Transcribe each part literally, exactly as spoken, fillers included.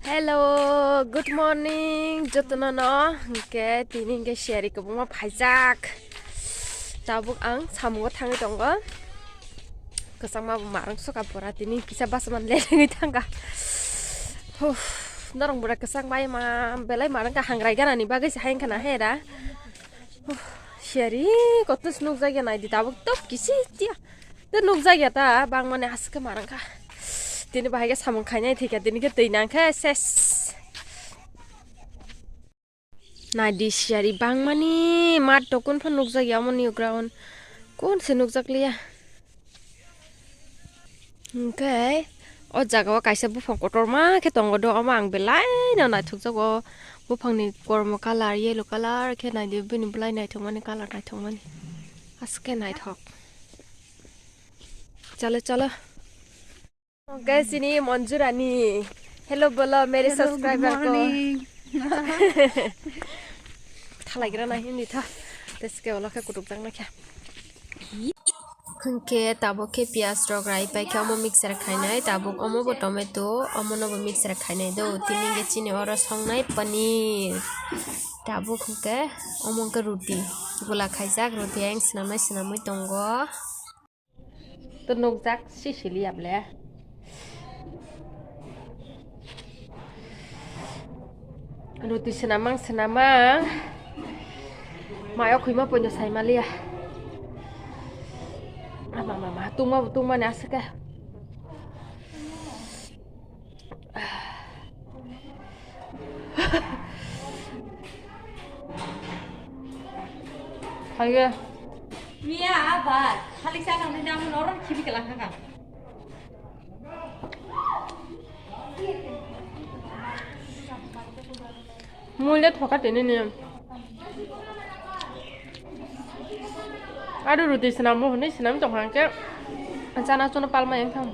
Hello, good morning jotono no. Hwnkhe tini hwnkhe siyari kwbangma phaijak. Tabuk ang samungo thangwi tongo. Kwchangma bo marang soka pora tini kisa basa man lelengwi thangkha. Huh, norok bura kwchang bai ma belai marang ka hangrai ganani bagwi se hai wngkha na he da. Huh, siyari kotno se nukjakya naidi tabuk tok kisi tiya. Tei nukjakya ta bangmani aswk khe marang kha. Tini bahai khe samung khainai thikha tini khe twi nangkhe ses. Naidi siyari bangmani mat tokun phan nukjakya omoni ground kun se nukjakliya. Hwnkhe o jaga o kaisa buphang kotorma khe tongo do, omo ang belai no naithokjago. Buphangni kormo colour yellow colour khe naidi bini belai naithokmani colour naithokmani aswk khe naithok. Chalo chalo. Hwnkhe chini Monjurani. Hello bolo mere subscriber ko. Thalaigra na hindi tha. Teske olo khe kutuk jang na kya. Hwnkhe tabuk khe piyaj rok rai pai khe omo mixer khainai, tabuk omo bo tomato, omo no bo mixer khainai do. Tini hwnkhe chini oro songnai paneer. Tabuk hwnkhe omo hwnkhe roti. Gula khaijak, roti ayang swnamnai swnamwi tongo. To nukjak sisili ya ble. Roti swnamang swnamang. Mayo khuyma poino saimaliya. Ama mama tungma tungmani aswk khe. Haye. Miya abar khalik sa thangni namun orang khibi kelang kaka. Muile thoka tini ni. Aru roti swnam mo hwnwi swnam tong hang khe. Chana chuna palma yang thang.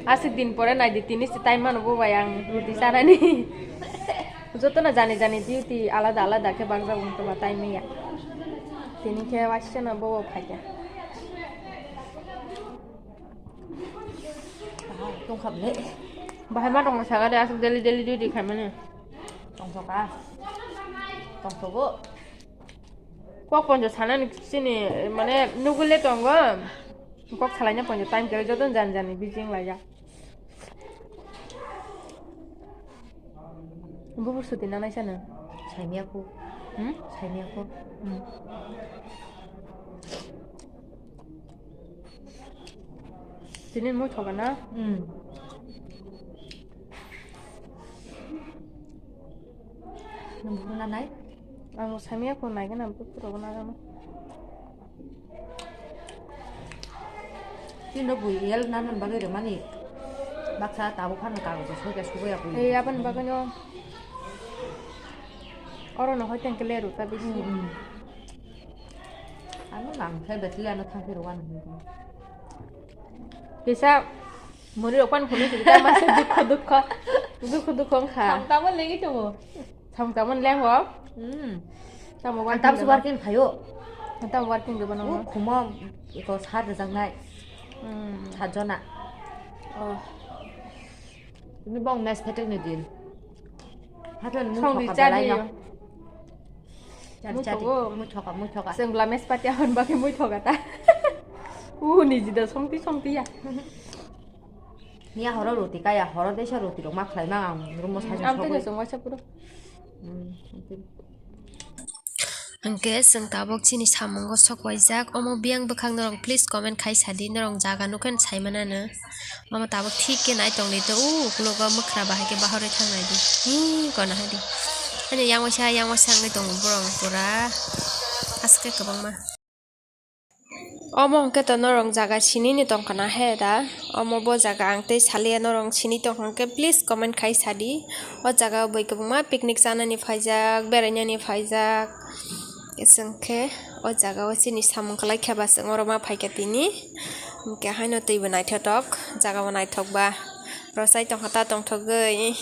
Aswk din pore naidi tini se time mano bo bai ang roti chanani. Joto na jani jani duty alada alada khe bangjago wngkha ba time ya. Tini khe waisa no bo phaikha. Tongkha ble. Bahai ma tongma saga de aswk daily daily duty khaimani. Tongsoka. Tongsogo. Kok ponjo sanani sini mane nugule tongo. Kok salaina ponjo time kere joto jani jani bijing laiya. Bubur suti nanai sana. Saimia ko. Hmm? Saimia ko. Hmm. Tini mui thoga na? Hmm. Nung bubur nanai? Ang saimia ko nai gana bubur rogo na gana. Tino bui el nanan bagwi rwmani baksa tabuk phano kagojo soita subai ya bui. Ei, aboni bagwino oro no hoi tengke le rwta bisi. Hmm, hmm. Ano nang khe betli ano thangke rwani hinwi. Kisa muri rok pan phunuk sidi ta masa dukho dukho dukho dukho wngkha. Samung tangma lengi tongo. Samung tangmani lengho? Hmm. Tamo working. Ang tamsi deba? Working phaio. Tamo working deba nangno? O khumo iko sat rijaknai. Hmm. Sat jona. Oh. Ini bong mes phetek ni din. Hato ni mui thoka belai no. Chari chari. Mui thoka, mui thoka. Seng bla mes pati ahon baki mui thoka ta. U ni jida somti somti ya. Miya horo roti kaya, horo desa roti rok ma khlai ma ang rumo sajak sogwi. Ang tei song waisa puro. Hmm, okay. Hwnkhe chwng tabuk chini samungo sok waijak. Omo biyang bwkhak norok please comment khai sadi, norok jaga nukhe sai manano. Omo tabuk thik khe nai tongdi to, u uklogo mwkhra bahai khe bahorwi thang naidi. Hi kona haidi. Ani yang waisa, yang waisa wngwi tongo borok pura. Aske kwbangma. Omo hwnkhe to norok jaga sinini tongkha na he da? Omo bo jaga ang tei saliya, norok sini tongkha hwnkhe please comment khai sadi. O jaga o bui kwbangma picnic chanani phaijak, berainani phaijak. Chwng khe o jaga o chini samung kwlai khe ba chwng oro ma phaikha tini. Hwnkhe haino twi bo naithotok, jaga bo naithok ba. Rosai tongkha ta tongthogwi.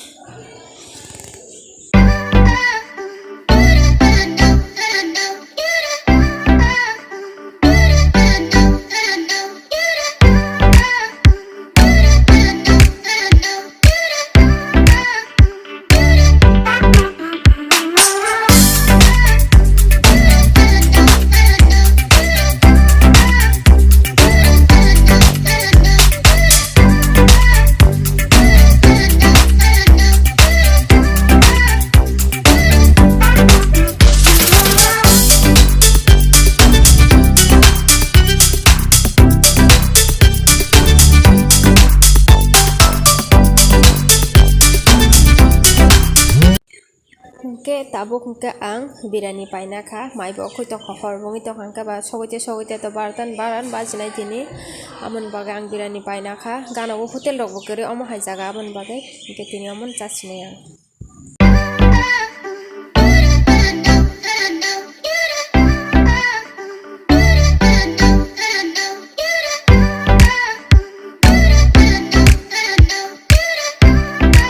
Hwnkhe tabuk hwnkhe ang birani paina kha, mai bo khwi tongkha, hor bo wngwi tongkha, hwnkhe ba sogwi te sogwi te to barota ni baran bajinai tini, amoni bagwi ang birani paina kha. Gana o hotel rok bo kwrwi, omo hai jaga, aboni bagwi hwnkhe tini omo chasinai ang.